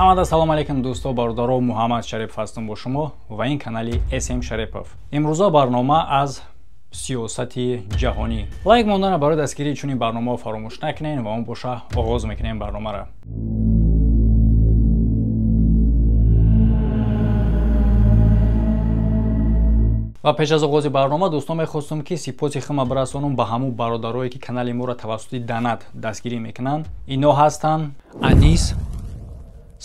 Ҳамада салом алейкум дӯсто, бародаро, Муҳаммад Шарипов ҳастам бо шумо ва ин канали SM Шарипов. Имрӯза барнома аз сиёсати ҷаҳонӣ. Лайк мондана барои дастгирии чунин барномаҳо фаромӯш накунед ва он боша оғоз мекунем барномаро. Ва пеш аз оғози барнома дӯстон мехостум ки сипоси хима бирасонам ба ҳамун бародарое ки канали моро тавассути данат дастгирӣ мекунанд. Ино ҳастанд: Анис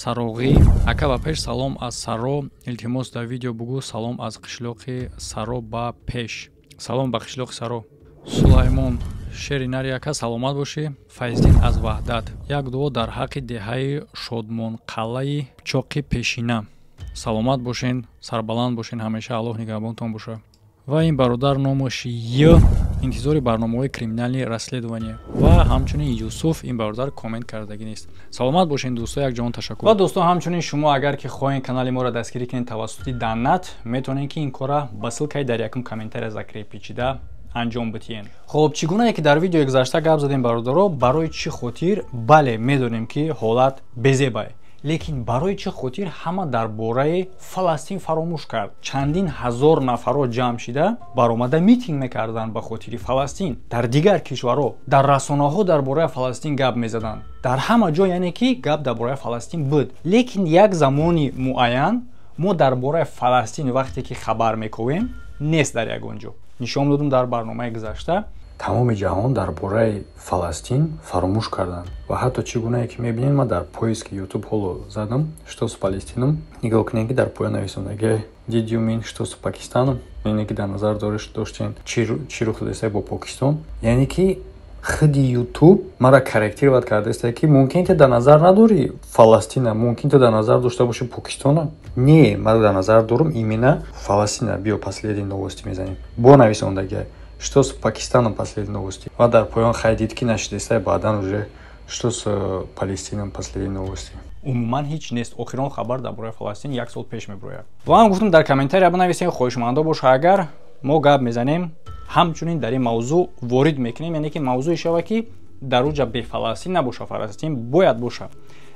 Сароғӣ, ака ба пеш, салом аз Саро, илтимос дар видео бугӯ салом аз қишлоқи Саро ба пеш, салом ба қишлоқи Саро. Сулаймон Шери Нари, ака саломат бошӣ. Файздин аз Ваҳдат, як дуо дар ҳаққи деҳаи Шодмонқалъаи Чоқи пешина. Саломат бошен, сарбаланд бошен, ҳамеша Аллоҳ нигаҳбонтон боша. Ва ин бародар номаш Й, интизори барномаҳои криминални расследование. Ва ҳамчунин Юсуф, ин бародар коммент кардагӣ нест. Саломат бошен дӯсто, як ҷаҳон ташаккур. Ва дӯсто, ҳамчунин шумо агар ки хоҳед канали моро дастгирӣ кунед тавассути данат, метавонед ки ин корра ба ссылкаи дар якум комментария закрепичида анҷом битиҳед. Хоб, чӣ гунае ки дар видеои гузашта гап задем бародаро, барои чӣ хотир, бале, медонем ки ҳолат безебай, лекин барои чӣ хотир ҳама дар бораи Фаластин фаромӯш кард? Чандин ҳазор нафарро ҷамъ шида баромада митинг мекарданд ба хотири Фаластин. Дар дигар кишварҳо, дар расонаҳо дар бораи Фаластин гап мезаданд. Дар ҳама ҷо, яъне ки гап дар бораи Фаластин буд. Лекин як замони муайян мо дар бораи Фаластин вақте ки хабар мековем, нест дар ягон ҷо. Нишон додум дар барномаи гузашта. Тамоми ҷаҳон дар бораи Фаластин фаромӯш карданд. Ва ҳатто чӣ гунае ки мебинед, ман дар поиски YouTube ҳоло задам «что с Палестином». Нигоҳ кунед ки дар поён нависондаги «Did you mean что с Пакистаном?», яъне ки дар назар доштем чӣ рух додааст бо Покистон. Яъне ки худи YouTube маро корректировать кардааст ки мумкин ту дар назар надорӣ Фаластина, мумкин ту дар назар дошта бошӣ Покистона. Не, ман дар назар дорам именно Фаластина. Биё последние новости мезанем. Бо нависондаги «что с Пакистаном последние новости». Ва дар поён хай дид ки нашидеста, баъдан уже «что с Палестином последние новости». Умуман ҳеҷ нест. Охирон хабар дар бораи Фаластин як сол пеш мебирояд. Ва ҳам гуфтам, дар комментария бинависем, хоҳишмандо боша, агар мо гап мезанем, ҳамчунин дар ин мавзӯъ ворид мекунем, яъне ки мавзӯе шава ки дар уҷа бе Фаластин набоша, Фаластин бояд боша.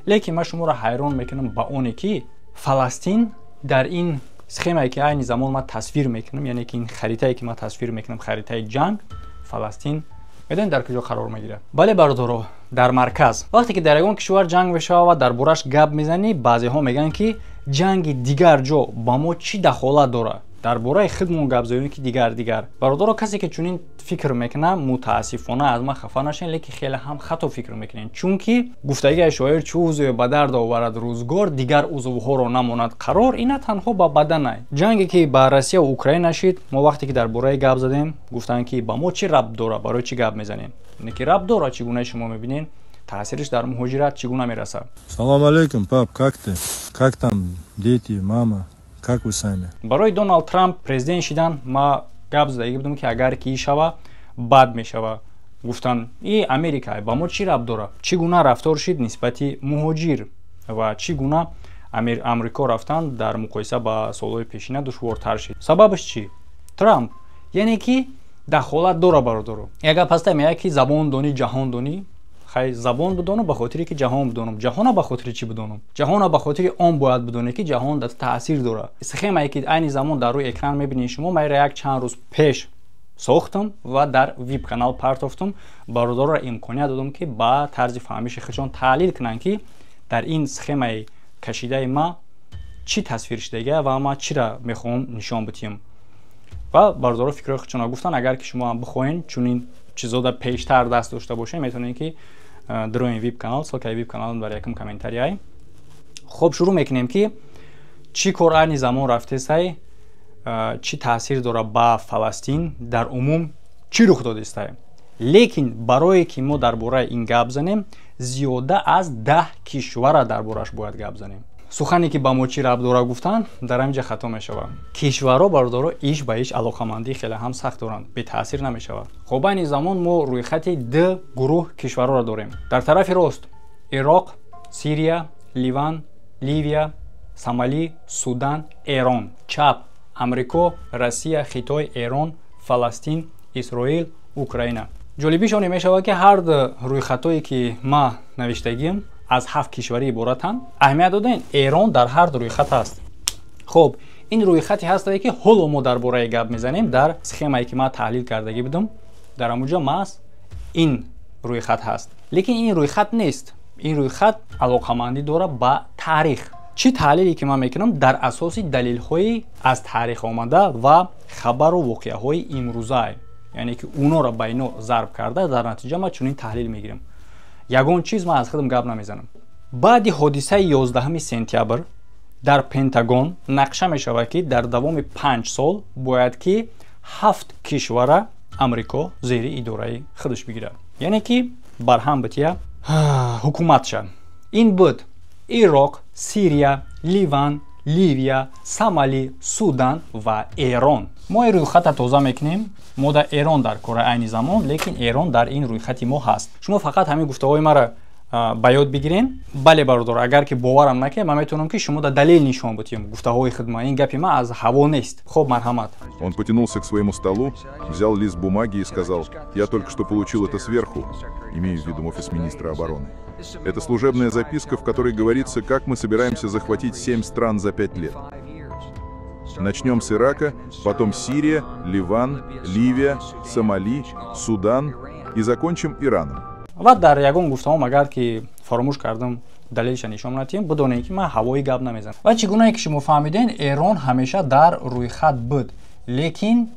Лекин ман шуморо ҳайрон мекунам ба оне ки Фаластин дар ин схемае ки айни замон ман тасвир мекунам, яъне ки ин харитае ки ман тасвир мекунам, харитаи ҷанг, Фаластин медонед дар куҷо қарор мегирад? Бале бародаро, дар марказ. Вақте ки дар ягон кишвар ҷанг мешавад ва дар бораш гап мезанӣ, баъзеҳо мегӯянд ки ҷанги дигар ҷо ба мо чӣ дахолат дорад, дар бораи худмон гап занем ки дигар. Бародаро, касе ки чунин фикр мекунад, мутаассифона аз ман хафа нашед, лекин хеле ҳам хато фикр мекунед, чунки гуфтагии шоир: чӯ узве ба дард оварад рӯзгор, дигар узвҳоро намонад қарор. Ин на танҳо ба баданай. Ҷанге ки ба Россия ва Украина шид, мо вақте ки дар бораи гап задем, гуфтанд ки ба мо чӣ рабт дорад, барои чӣ гап мезанем? Не ки рабт дорад, чӣ гуна шумо мебинед, таъсириш дар муҳоҷират чӣ гуна мерасад. Салом алейкум, пап, как ты? Как там дети, мама? Как вы сами? Барои Доналд Трамп президент шидан ма гап задагӣ будам ки агар ки шава, бад мешава. Гуфтанд и Америка ба мо чӣ рабт дорад? Чӣ гуна рафтор шид нисбати муҳоҷир ва чӣ гуна Амрико рафтан дар муқоиса ба солҳои пешина душвортар шид? Сабабаш чӣ? Трамп. Яъне ки дахолат дора бародаро. Як гап ҳаста, мегӯяд ки забон донӣ, ҷаҳон донӣ. Хай, забон бидонам ба хотире ки ҷаҳон бидонам. Ҷаҳона ба хотири чӣ бидонам? Ҷаҳона ба хотири он бояд бидонӣ ки ҷаҳон дар таъсир дорад. Схемае ки айни замон дар рӯи экран мебинед шумо, майра як чанд рӯз пеш сохтам ва дар вип канал партофтам. Бародароро имконият додам ки ба тарзи фаҳмиши худшон таҳлил кунанд ки дар ин схемаи кашидаи ма чӣ тасвир шудагия ва ма чиро мехоҳам нишон бидиҳам. Ва бародаро фикрҳои худшонро гуфтанд. Агар ки шумо ҳам бихоҳед чунин чизода пештар даст дошта бошед, метавонед ки дроин вип канал, ссылкаи вип канал дар якум комментарияй. Хоб, шурӯъ мекунем ки чӣ кор айни замон рафтесай, чӣ таъсир дорад ба Фаластин, дар умум чӣ рух додистай. Лекин барое ки мо дар бораи ин гап занем, зиёда аз 10 кишвара дар бораш бояд гап занем. Сухане ки ба мо чӣ рабт дорад гуфтан, дар ҳамин ҷа хато мешавад. Кишварҳо бародаро иш ба иш алоқамандии хеле ҳам сахт доранд, бетаъсир намешавад. Хоб, айни замон мо рӯйхати д гурӯҳ кишварҳоро дорем. Дар тарафи рост Ироқ, Сирия, Ливан, Ливия, Сомалӣ, Судан, Эрон. Чап Амрико, Россия, Хитой, Эрон, Фаластин, Исроил, Украина. Ҷолибиш оне мешавад ки ҳар рӯйхатое ки ма навиштагим, Аз ҳафт кишварӣ иборатанд. Аҳамият додем, Эрон дар ҳар ду рӯйхат ҳаст. Хуб, ин рӯйхате ҳастае, ки ҳоло мо дар бораи гап мезанем. Дар схемае, ки ман таҳлил кардагӣ будам, дар ҳамуҷо маҳз ин рӯйхат ҳаст, лекин ин рӯйхат нест. Ин рӯйхат алоқамандӣ дорад ба таърих. Чӣ таҳлиле ки ман мекунам, дар асоси далелҳои аз таърих омада ва хабару воқеаҳои имрӯза, яъне ки унора ба ино зарб карда, дар натиҷа ман чунин таҳлил мегирам. Ягон чиз ман аз худам гап намезанам. Баъди ҳодисаи 11 сентябр дар Пентагон нақша мешавад, ки дар давоми 5 сол бояд ки ҳафт кишвара Амрико зери идораи худаш бигирад, яъне ки барҳам бития ҳукуматша. Ин буд Ироқ, Сирия, Ливан, Ливия, Сомали, Судан ва Эрон. Мо ин рӯйхата тоза мекунем. Мо дар Эрон дар кора айни замон, лекин Эрон дар ин рӯйхати мо ҳаст. Шумо фақат ҳамин гуфтаҳои мара ба ёд бигирен. Бале, бародор, агар ки боварам накунед, ман метавонам, ки шумо да далел нишон бутием гуфтаҳои худма. Ин гапи ман аз ҳаво нест. Хоб, марҳамат. Он потянулся к своему столу, взял лист бумаги и сказал: «Я только что получил это сверху», имея в виду офис министра обороны. «Это служебная записка, в которой говорится, как мы собираемся захватить семь стран за 5 лет. Начнем с Ирака, потом Сирия, Ливан, Ливия, Сомали, Судан и закончим Ираном». Ва дар ягон гуфтаҳом агар ки фаромӯш кардам далелша нишон натиҳем, бидонед, ки ман ҳавоӣ гап намезанам. Ва чӣ гунае ки шумо фаҳмиден, Эрон ҳамеша дар рӯйхат буд, лекин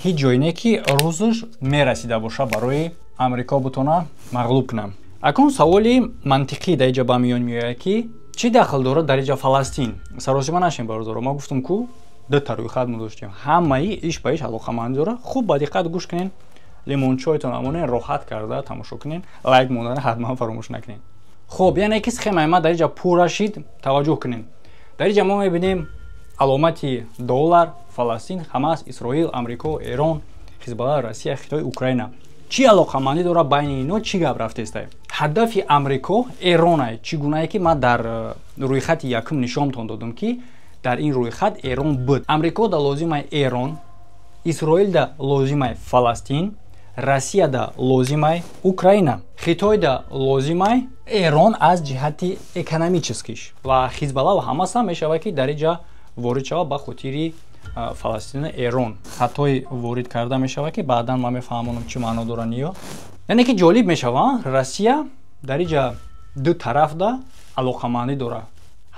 ҳеҷ ҷое не, ки рӯзш мерасида боша барои Амрико бутона мағлуб кунам. Акнун саволи мантиқӣ дар иҷа ба миён меояд, ки чӣ дахл дорад дар иҷа Фаластин? Саросима нашем, бародаро. Ма гуфтам ку, дута рӯйхат мо доштем, ҳамаи иш ба иш алоқамандӣ дорад. Хуб, ба диққат гӯш кунен, лимончойтон амонен, роҳат карда тамошо кунен, лайк мондан ҳатман фаромӯш накунед. Хуб, яъне ки схемаи ма дар иҷа пурра шид. Таваҷҷӯҳ кунем, дар иҷа мо мебинем аломати доллар, Фаластин, Ҳамас, Исроил, Амрико, Эрон, Хизбалла, Россия, Хитой, Украина. Чӣ алоқамандӣ дорад байни ино? Чӣ гап рафтестай? Ҳадафи Амрико Эронай. Чӣ гунае ки ман дар рӯйхати якум нишонтон додам, ки дар ин рӯйхат Эрон буд. Амрико да лозимай Эрон, Исроилда лозимай Фаластин, Россияда лозимай Украина, Хитойда лозимай Эрон аз ҷиҳати экономический ш ва Хизбалла ва Ҳамас ҳам мешавад, ки дар инҷа ворид шавад ба хотири Фаластину Эрон. Хатои ворид карда мешавад, ки баъдан ман мефаҳмонам, чӣ маъно доранд ё. Яъне ки ҷолиб мешавад, Россия дар инҷа ду тарафда алоқамандӣ дорад,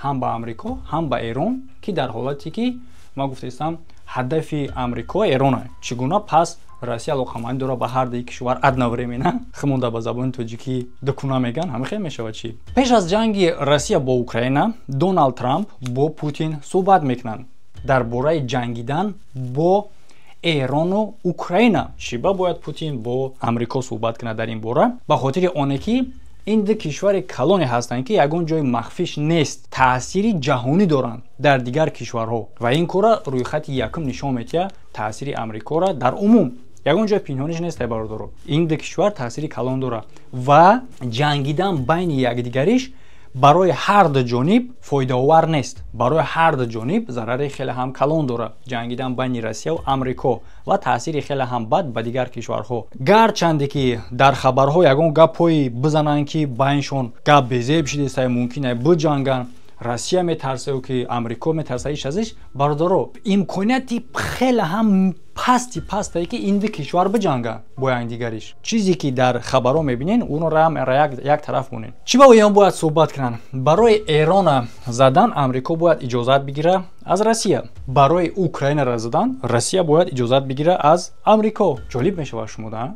ҳам ба Амрико, ҳам ба Эрон, ки дар ҳолате ки ман гуфтаистам, ҳадафи Амрико Эрона. Чӣ гуна пас Россия алоқамандӣ дорад ба ҳар дуи кишвар одновременно? Химонда ба забони тоҷикӣ дукуна меган, ҳама хел мешавад. Чӣ? Пеш аз ҷанги Россия бо Украина Доналд Трамп бо Путин суҳбат мекунанд дар бораи ҷангидан бо Эрону Украина. Чӣ ба бояд Путин бо Амрико суҳбат кунад дар ин бора? Ба хотири оне ки ин ду кишвари калоне ҳастанд, ки ягон ҷои махфиш нест, таъсири ҷаҳонӣ доранд дар дигар кишварҳо. Ва ин кора рӯйхати якум нишон медиҳад таъсири Амрикоро дар умум. Ягон ҷои пинҳониш нест, бародаро. Ин ду кишвар таъсири калон дорад ва ҷангидан байни якдигариш барои ҳар ду ҷониб фоидаовар нест, барои ҳар ду ҷониб зарари хеле ҳам калон дорад ҷангидан байни Россияву Амрико ва таъсири хеле ҳам бад ба дигар кишварҳо. Гарчанде ки дар хабарҳо ягон гапҳое бизананд, ки байншон гап безеб шидеста, мумкин биҷанганд, Россия метарсаю ки Амрико метарса, иш аз иш, бародаро, имконияти хеле ҳам пасти пастае, ки ин ду кишвар биҷанганд бо якдигариш. Чизе ки дар хабарҳо мебинен, онро як тараф монед. Чӣ ба оён бояд суҳбат кунанд? Барои Эрона задан Амрико бояд иҷозат бигира аз Россия, барои Украинара задан Россия бояд иҷозат бигира аз Амрико. Ҷолиб мешавад шумо да?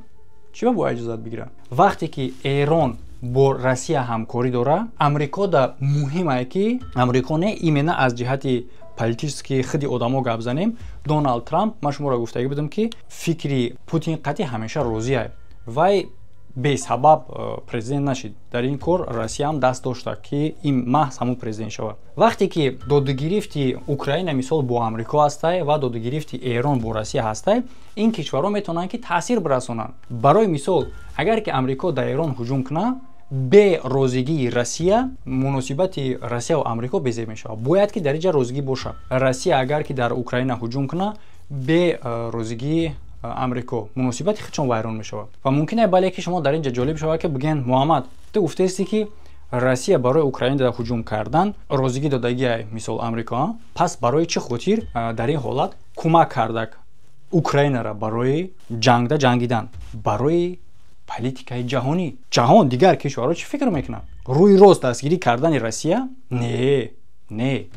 Чӣ ба бояд иҷозат бигира, вақте ки Эрон бо Россия ҳамкорӣ дорад? Амрико да муҳимае, ки Амрико не, именно аз ҷиҳати политически худи одамо гап занем, Доналд Трамп. Ман шуморо гуфтагӣ будам, ки фикри Путин қатъи ҳамеша розия. Вай бесабаб президент нашид. Дар ин кор Россия ҳам даст дошта, ки ин маҳз ҳамун президент шавад. Вақте ки додугирифти Украина, мисол, бо Амрико ҳастай ва додугирифти Эрон бо Россия ҳастай, ин кишварҳо метавонанд, ки таъсир бирасонанд. Барои мисол, агар ки Амрико дар Эрон ҳуҷум кунад, бе розигии Россия муносибати Россияву Амрико безеб мешавад. Бояд ки дар инҷа розигӣ бошад. Россия агар ки дар Украина ҳуҷум кунад, бе розигии Амрико муносибати худшон вайрон мешавад. Ва мумкин е, бале, ки шумо дар инҷа ҷолиб шавад, ки бигӯен: «Муҳаммад, ту гуфтаисти, ки Россия барои Украина ҳуҷум кардан розигӣ додагиай, мисол, Амрико, пас барои чӣ хотир дар ин ҳолат кӯмак кардак Украинара барои ҷангда ҷангидан? Барои политикаи ҷаҳонӣ. Ҷаҳон, дигар кишварҳо чӣ фикр мекунанд? Рӯи рост дастгирӣ кардани Россия не, не.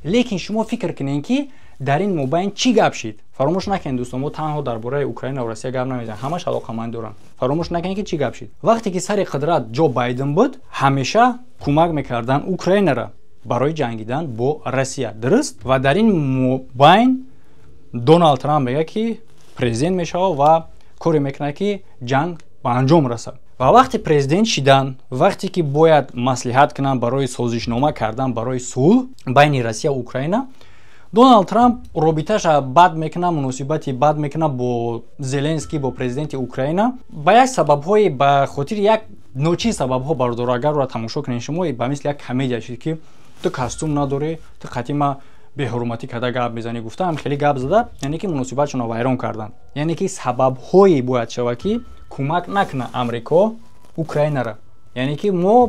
Лекин шумо фикр кунед, ки дар ин мобайн чӣ гап шид. Фаромӯш накунед, дӯстон, мо танҳо дар бораи Украина ва Россия гап намезанем, ҳамаш алоқаманд доранд. Фаромӯш накунед, ки чӣ гап шид. Вақте ки сари қудрат Ҷо Байден буд, ҳамеша кӯмак мекарданд Украинара барои ҷангидан бо Россия, дуруст? Ва дар ин мобайн Доналд Трамп мегӯяд, ки президент мешавад ва коре мекунад, ки ҷанг ба анҷом расад. Ва вақте президент шидан, вақте ки бояд маслиҳат кунанд барои созишнома кардан барои сулҳ байни Россия ва Украина, Доналд Трамп робиташа бад мекунад, муносибати бад мекунад бо Зеленский, бо президенти Украина, ба як сабабҳое, ба хотири як ночиз сабабҳо. Бародаро, агар ро тамошо кунед шумо, ба мисли як комедия шид, ки ту костюм надорӣ, ту қатима беҳурматӣ карда гап мезанӣ гуфтаам, хеле гап зада, яъне ки муносибатшонро вайрон карданд. Яъне ки сабабҳое бояд шавад, ки кӯмак накунад Амрико Украинара. Яъне ки мо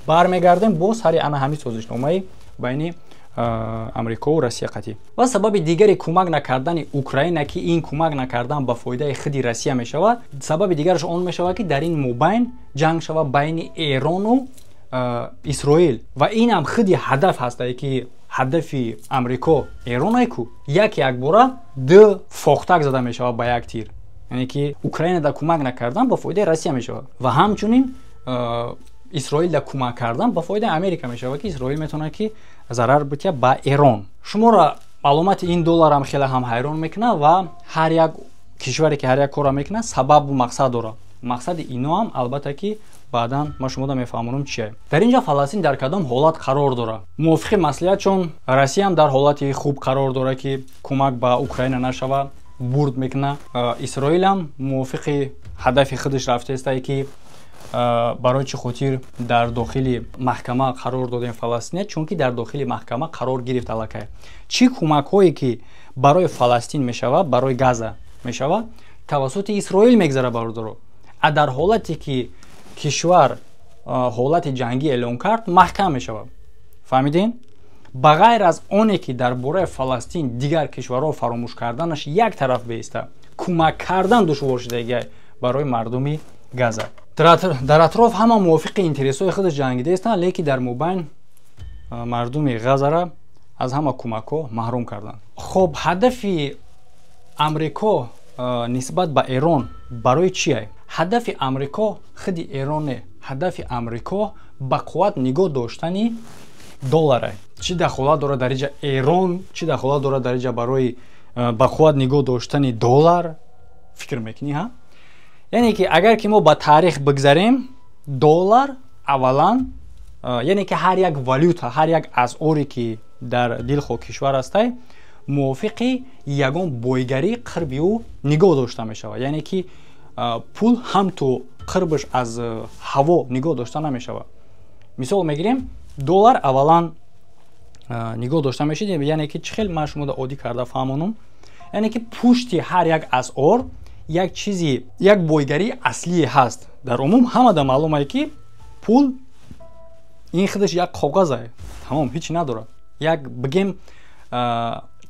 бармегардем бо сари ана ҳамин созишномаи байни Амрикову Россия қатъӣ. Ва сабаби дигари кӯмак накардани Украина, ки ин кӯмак накардан ба фоидаи худи Россия мешавад, сабаби дигараш он мешавад, ки дар ин мобайн ҷанг шавад байни Эрону Исроил. Ва инам худи ҳадаф ҳастае, ки ҳадафи Амрико Эронай ку. Як якбора ду фохтак зада мешавад ба як тир, яъне ки Украина да кӯмак накардан ба фоидаи Россия мешавад ва ҳамчунин Исроил да кӯмак кардан ба фоидаи Америка мешавад, ки Исроил метавонад, ки зарар бития ба Эрон. Шуморо маълумоти ин долларам хеле ҳам ҳайрон мекунад. Ва ҳар як кишваре, ки ҳар як корро мекунад, сабабу мақсад дорад. Мақсади ино ҳам, албатта, ки баъдан ман шумода мефаҳмонам чие. Дар ин ҷо Фаластин дар кадом ҳолат қарор дорад? Мувофиқи маслиҳатшон, Россияам дар ҳолати хуб қарор дорад, ки кӯмак ба Украина нашава, бурд мекунад. Исроилам мувофиқи ҳадафи худаш рафтаистае, ки барои чӣ хотир дар дохили маҳкама қарор додем Фаластине, чунки дар дохили маҳкама қарор гирифт аллакай. Чӣ кӯмакҳое ки барои Фаластин мешавад, барои Газа мешавад, тавассути Исроил мегзарад, бародаро. А дар ҳолате ки кишвар ҳолати ҷангӣ эълон кард, маҳкам мешавад, фаҳмидин? Ба ғайр аз оне ки дар бораи Фаластин дигар кишварҳо фаромӯш карданаш як тараф беиста, кӯмак кардан душвор шудагиай барои мардуми Газа. Дар атроф ҳама мувофиқи интересҳои худаш ҷангидаистанд, лекин дар мобайн мардуми Ғазара аз ҳама кӯмакҳо маҳрум карданд. Хоб, ҳадафи Амрико нисбат ба Эрон барои чие? Ҳадафи Амрико худи Эрон не, ҳадафи Амрико ба қувват нигоҳ доштани доллара. Чӣ дахолат дорад дар иҷа Эрон? Чӣ дахолат дорад дар иҷа барои ба қувват нигоҳ доштани доллар, фикр мекунӣ, ҳа? Яъне ки агар ки мо ба таърих бигзарем, доллар аввалан, яъне ки ҳар як валюта, ҳар як асъоре ки дар дилхоҳ кишвар ҳастай, мувофиқи ягон бойгарӣ қирби ӯ нигоҳ дошта мешавад. Яъне ки пул ҳамту қирбаш аз ҳаво нигоҳ дошта намешавад. Мисол мегирем, доллар аввалан нигоҳ дошта мешид, яъне ки чӣ хел ман шумода оддӣ карда фаҳмонам? Яъне ки пушти ҳар як асъор як чизи, як бойгарии аслие ҳаст. Дар умум ҳамада маълумае, ки пул ин худаш як коғазае, тамом, ҳеч надорад. Як бигем,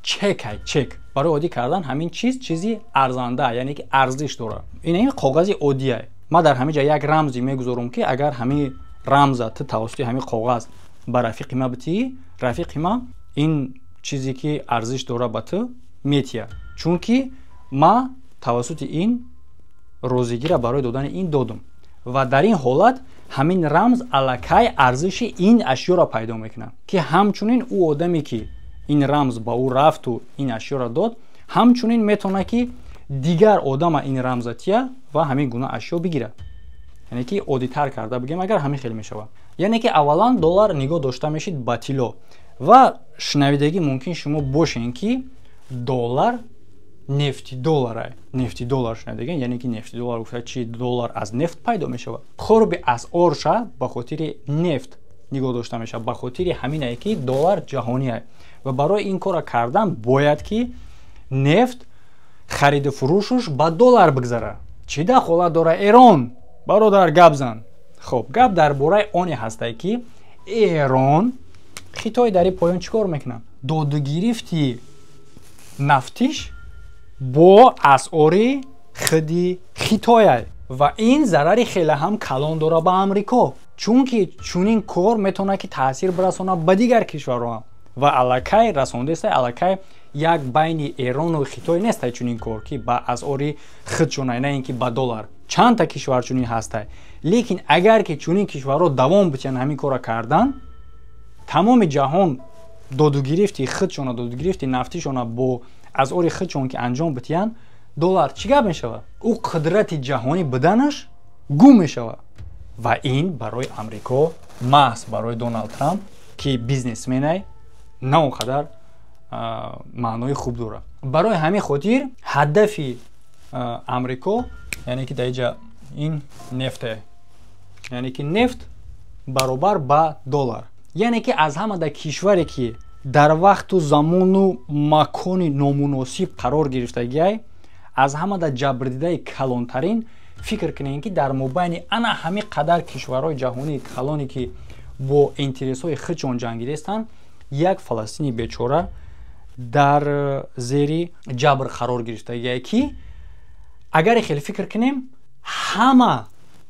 чекай, чек. Барои оддӣ кардан, ҳамин чиз чизи арзанда, яъне ки арзиш дорад. Ин коғази оддие. Ман дар ҳамин ҷа як рамзе мегузорам, ки агар ҳамин рамза ту тавассути ҳамин коғаз ба рафиқи ма битиӣ, рафиқи ма ин чизе ки арзиш дорад, ба ту метия, чунки ма тавассути ин розигира барои додани ин додум. Ва дар ин ҳолат ҳамин рамз аллакай арзиши ин ашёро пайдо мекунад, ки ҳамчунин ӯ одаме, ки ин рамз ба ӯ рафту ин ашёро дод, ҳамчунин метавонад, ки дигар одама ин рамза тия ва ҳамин гуна ашё бигирад. Яъне ки оддитар карда бигем агар, ҳамин хел мешавад. Яъне ки аввалан доллар нигоҳ дошта мешид ба тилло. Ва шунавидагӣ мумкин шумо бошен, ки доллар нефти доллара, нефти доллар шунавидаген. Яъне ки нефти доллар гуфта чи? Доллар аз нефт пайдо мешавад. Қурби асъорша ба хотири нефт нигоҳ дошта мешавад, ба хотири ҳаминае, ки доллар ҷаҳоние ва барои ин корро кардан бояд, ки нефт хариду фурӯшуш ба доллар бигзарад. Чӣ дахолат дора Эрон, бародар, гап зан? Хоб, гап дар бораи оне ҳастае, ки Эрон, Хитой дар ин поён чӣ кор мекунад? Додугирифти нафтиш бо асъори худи Хитоя ва ин зарари хеле ҳам калон дорад ба Амрико, чунки чунин кор метавонад, ки таъсир бирасонад ба дигар кишварҳо ва аллакай расондааста. Аллакай як байни Эрону Хитой нестай чунин кор, ки ба асъори худшона, на ин ки ба доллар. Чандта кишвар чунин ҳастай. Лекин агар ки чунин кишварҳо давом битиҳанд ҳамин корро кардан, тамоми ҷаҳон додугирифти худшона, додугирифти нафтишона бо асъори худшон ки анҷом битиҳанд, доллар чӣ гап мешавад? Ӯ қудрати ҷаҳонӣ буданаш гум мешавад ва ин барои Амрико, маҳз барои Доналд Трамп, ки бизнесменай, на он қадар маънои хуб дорад. Барои ҳамин хотир ҳадафи Амрико, яъне ки дар иҷа ин нефте, яъне ки нефт баробар ба доллар, яъне ки аз ҳама дар кишваре, ки дар вақту замону макони номуносиб қарор гирифтагиай, аз ҳама дар ҷабрдидаи калонтарин. Фикр кунем, ки дар мобайни ана ҳамин қадар кишварҳои ҷаҳонии калоне, ки бо интересҳои худшон ҷангидестанд, як Фаластини бечора дар зери ҷабр қарор гирифтагиай, ки агаре хеле фикр кунем, ҳама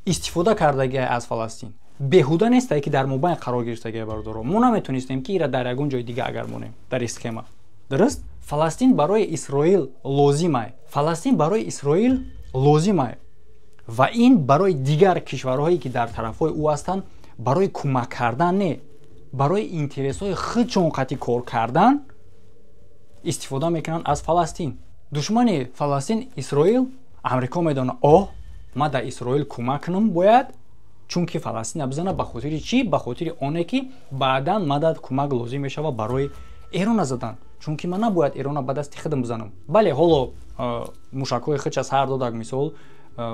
истифода кардагиай аз Фаластин. Беҳуда нестае, ки дар мобайн қарор гирифтагиай, бародаро. Мо наметонистем, ки ира дар ягон ҷои дига агар монем дар ин схема. Дуруст, Фаластин барои Исроил лозимай, Фаластин барои Исроил лозимай ва ин барои дигар кишварҳое, ки дар тарафҳои ӯ ҳастанд, барои кӯмак кардан не, барои интересҳои худшон қатъи кор кардан истифода мекунанд аз Фаластин. Душмани Фаластин Исроил. Амрико медонад: оҳ, ман дар Исроил кӯмак кунам бояд, чунки Фаластина бизана. Ба хотири чӣ? Ба хотири оне, ки баъдан мадад, кӯмак лозим мешавад барои Эрона задан, чунки ман набояд Эрона ба дасти худам бизанам. Бале, ҳоло мушакҳои худша сар додак, мисол,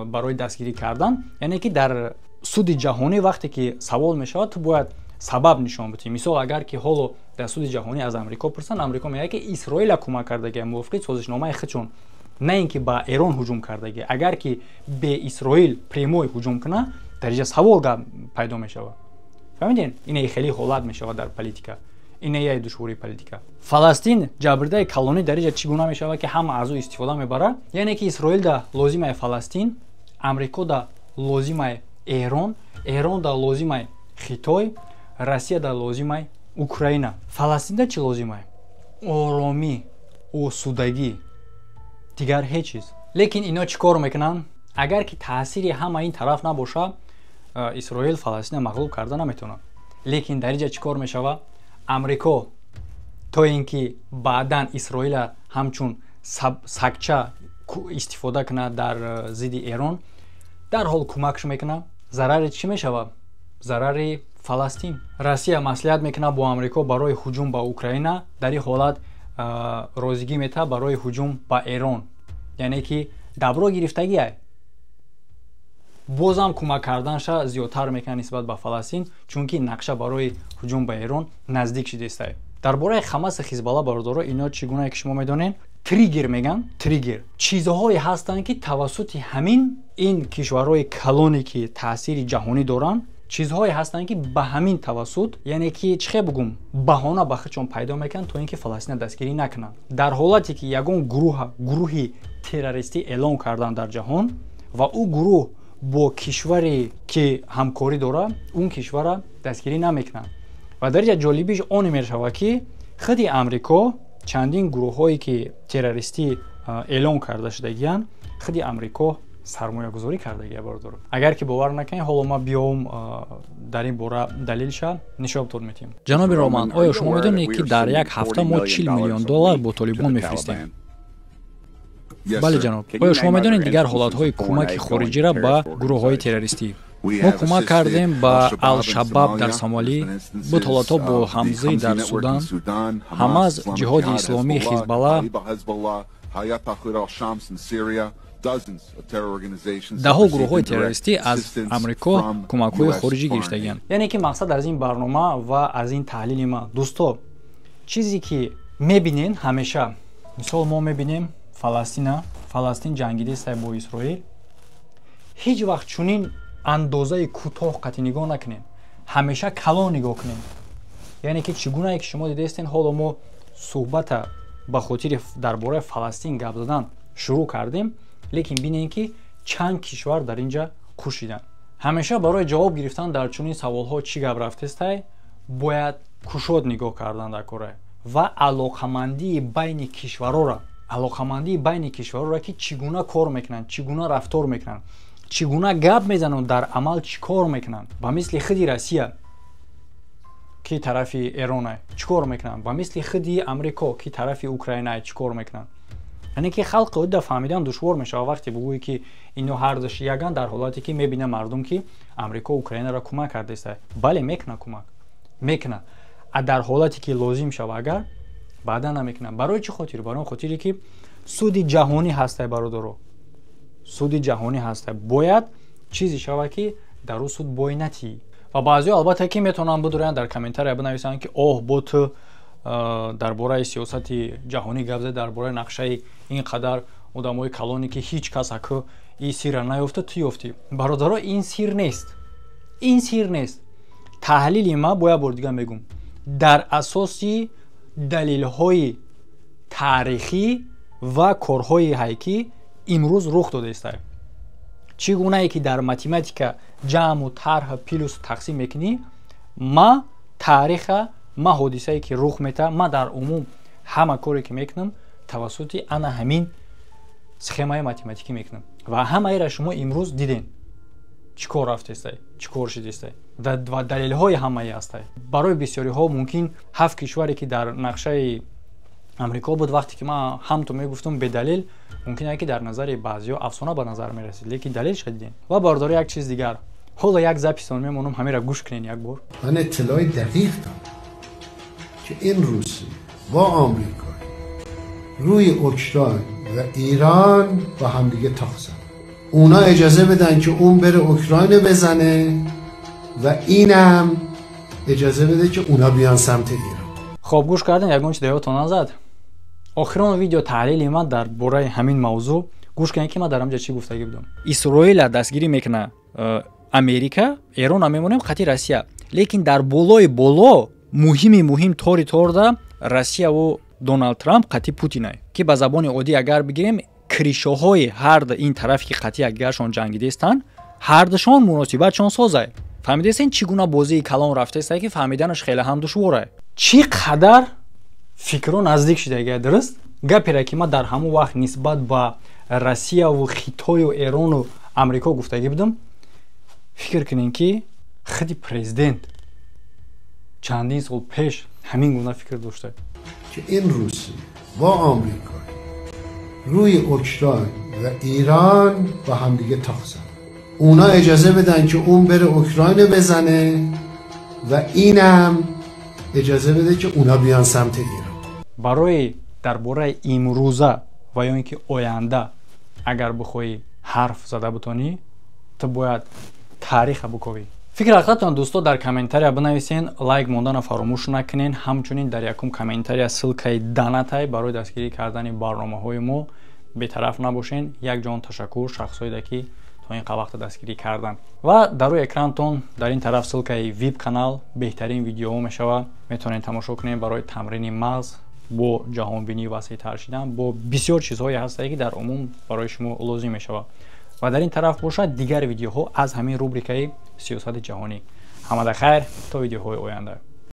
барои дастгирӣ кардан. Яъне ки дар суди ҷаҳонӣ вақте ки савол мешавад, ту бояд сабаб нишон бидиҳӣ. Мисол, агар ки ҳоло дар суди ҷаҳонӣ аз Амрико пурсанд, Амрико мегӯяд, ки Исроила кӯмак кардагия мувофиқи созишномаи худшон, на ин ки ба Эрон ҳуҷум кардагия. Агар ки бе Исроил прямой ҳуҷум кунад, дар инҷа савол гап пайдо мешавад. Фаҳмидем, ине хеле ҳолат мешавад дар политика, ине яй душвории политика. Фаластин ҷабрдаи калонӣ дар инҷа чӣ гуна мешавад, ки ҳама аз ӯ истифода мебарад? Яъне ки Исроил да лозимай Фаластин, Амрико да лозимай Эрон, Эрон да лозимай Хитой, Россия да лозимай Украина. Фаластин да чӣ лозимай? Оромӣ, осудагӣ, дигар ҳеҷ чиз. Лекин ино чӣ кор мекунанд? Агар ки таъсири ҳама ин тараф набошад, Исроил Фаластина мағлуб карда наметавонад. Лекин дар инҷа чӣ кор мешавад? Амрико то ин ки баъдан Исроила ҳамчун сагча истифода кунад дар зидди Эрон, дарҳол кӯмакш мекунад. Зарари чӣ мешавад? Зарари Фаластин. Россия маслиҳат мекунад бо Амрико барои ҳуҷум ба Украина. Дар ин ҳолат розигӣ метаҳад барои ҳуҷум ба Эрон, яъне ки добро гирифтагиай, бозам кӯмак карданша зиёдтар мекунад нисбат ба Фаластин, чунки нақша барои ҳуҷум ба Эрон наздик шидистае. Дар бораи Хамаси Хизбалла, бародаро, ино чӣ гунае ки шумо медонед, триггер меган. Триггер чизҳое ҳастанд, ки тавассути ҳамин ин кишварҳои калоне, ки таъсири ҷаҳонӣ доранд, чизҳое ҳастанд, ки ба ҳамин тавассут, яъне ки чӣ хел бугум, баҳона ба худшон пайдо мекунанд, то ин ки Фаластина дастгирӣ накунанд. Дар ҳолате ки ягон гурӯҳа гурӯҳи террористӣ эълон карданд дар ҷаҳон ва ӯ гурӯҳ бо кишваре ки ҳамкорӣ дорад, он кишварра дастгирӣ намекунанд. Ва дар инҷа ҷолибиш оне мешавад, ки худи Амрико чандин гурӯҳҳое, ки террористӣ эълон карда шудагиянд, худи Амрико сармоягузорӣ кардагия. Бародаро, агар ки бовар накунед, ҳоло ман биём, дар ин бора далелша нишонтон метиҳем. Ҷаноби Роман, оё шумо медонед, ки дар як ҳафта мо 40 миллион доллар бо Толибон мефиристем? Бале, ҷаноб. Оё шумо медонед дигар ҳолатҳои кӯмаки хориҷиро ба гурӯҳҳои террористӣ? Мо кӯмак кардем ба Алшабаб дар Сомалӣ, буд ҳолатҳо бо Ҳамзӣ дар Судан, Ҳамаз, Ҷиҳоди Исломӣ, Хизбалла, даҳо гурӯҳҳои террористӣ аз Амрико кӯмакҳои хориҷӣ гирифтагианд. Яъне ки мақсад аз ин барнома ва аз ин таҳлили ман, дӯсто, чизе ки мебинен ҳамеша, мисол, мо мебинем Фаластина, Фаластин ҷангидестай бо Исроил, ҳеҷ вақт чунин Андозаи кӯтоҳ қатъи нигоҳ накунем, ҳамеша калон нигоҳ кунем. Яъне ки чӣ гунае ки шумо дидаистен, ҳоло мо суҳбата ба хотири дар бораи Фаластин гап задан шурӯъ кардем, лекин бинем, ки чанд кишвар дар ин ҷа кушиданд. Ҳамеша барои ҷавоб гирифтан дар чунин саволҳо, чӣ гап рафтестай, бояд кушод нигоҳ кардан дар кора ва алоқамандии байни кишварора, ки чӣ гуна кор мекунанд, чӣ гуна рафтор мекунанд, чӣ гуна гап мезананд, дар амал чӣ кор мекунанд. Ба мисли худи Россия, ки тарафи Эрона, чӣ кор мекунанд, ба мисли худи Амрико, ки тарафи Украина, чӣ кор мекунанд. Яъне ки халқи одда фаҳмидан душвор мешавад, вақте бугӯӣ, ки ино ҳардуш яган, дар ҳолате ки мебина мардум, ки Амрико Украинаро кӯмак кардааст. Бале, мекуна, кӯмак мекуна, а дар ҳолате ки лозим шава агар, баъдан намекунад. Барои чӣ хотир? Барои он хотире ки суди ҷаҳонӣ ҳастай, бародаро, суди ҷаҳонӣ ҳастай. Бояд чизе шавад, ки дар ӯ суд бой натиҳӣ. Ва баъзеҳо, албатта, ки метавонанд бидураянд, дар комментария бинависанд, ки оҳ, бо ту дар бораи сиёсати ҷаҳонӣ гап зад, дар бораи нақшаи ин қадар одамои калоне, ки ҳеҷ кас аку ин сирра наёфта, ту ёфтӣ. Бародаро, ин сир нест, ин сир нест. Таҳлили ма, бо як бор дига мегӯм, дар асоси далелҳои таърихӣ ва корҳои ҳайкӣ имрӯз рух додаистад. Чӣ гунае ки дар математика ҷамъу тарҳ, плюс, тақсим мекунӣ, ма таъриха, ма ҳодисае ки рух метаҳад, ма дар умум ҳама коре ки мекунам, тавассути ана ҳамин схемаи математикӣ мекунам. Ва ҳамаеро шумо имрӯз дидем, чӣ кор рафтестай, чӣ кор шидестай ва далелҳои ҳамаи ҳастай. Барои бисёриҳо мумкин ҳафт кишваре, ки дар нақшаи Амрико буд, вақте ки ман ҳамто мегуфтам бедалил, мумкин ки дар назари баъзиҳо афсона ба назар мерасид, лекин далелша дидем. Ва бародаро, як чиз дигар, ҳоло як записон мемонам, ҳамеро гӯш кунен як бор. من اطلاع دقیق دارم که این روسیه با آمریکا روی اوکراین و ایران با همدیگه تاق زدن. اونا اجازه بدن که اون بره اوکراین بزنه و اینم اجازه بده که اونا بیان سمت ایران. Хоб, гӯш кардем, ягон чи даётон назад. Охирон видео таҳлили ман дар бораи ҳамин мавзӯъ, гӯш кунед, ки ман дар ҳамҷа чӣ гуфтагӣ будам. Исроила дастгирӣ мекуна Америка, Эрона мемонем қати Россия, лекин дар болои боло муҳими муҳим тори торда Россияву Доналд Трамп қати Путинай, ки ба забони оддӣ агар бигирем, кришоҳои ҳард ин тарафе, ки қати якдигаршон ҷангидестанд, ҳардушон муносибатшон созай. Фаҳмидестен, чӣ гуна бозии калон рафтеста, ки фаҳмиданаш хеле ҳам душворае? Чӣ қадар фикрро наздик шидагия, дуруст гапере, ки ман дар ҳамон вақт нисбат ба Россияву Хитою Эрону Амрико гуфтагӣ будам. Фикр кунем, ки худи президент чандин сол пеш ҳамин гуна фикр дошта. که این روسیه با آمریکا روی اوکراین و ایران با همدیگه تاق زدن. اونا اجازه بدن که اون بره اوکراین بزنه و اینم اجازه بده که اونا بیان سمت ایران. Барои дар бораи имрӯза ва ё ин ки оянда агар бихоҳӣ ҳарф зада бутонӣ, ту бояд таъриха буковӣ. Фикр ҳақиқатон, дӯсто, дар комментария бинависен, лайк мондана фаромӯш накунен. Ҳамчунин дар якум комментария ссылкаи донатай барои дастгирӣ кардани барномаҳои мо. Бетараф набошен. Якҷон ташаккур шахсоеда, ки то ин вақта дастгирӣ карданд. Ва дар рӯи экрантон дар ин тараф ссылкаи вип канал, беҳтарин видеоҳо мешавад, метавонед тамошо кунед барои тамрини мағз, бо ҷаҳонбинӣ васеътар шидан, бо бисёр чизҳое ҳастае, ки дар умум барои шумо лозим мешавад. Ва дар ин тараф бошад дигар видеоҳо аз ҳамин рубрикаи сиёсати ҷаҳонӣ. Ҳамада хайр, то видеоҳои оянда.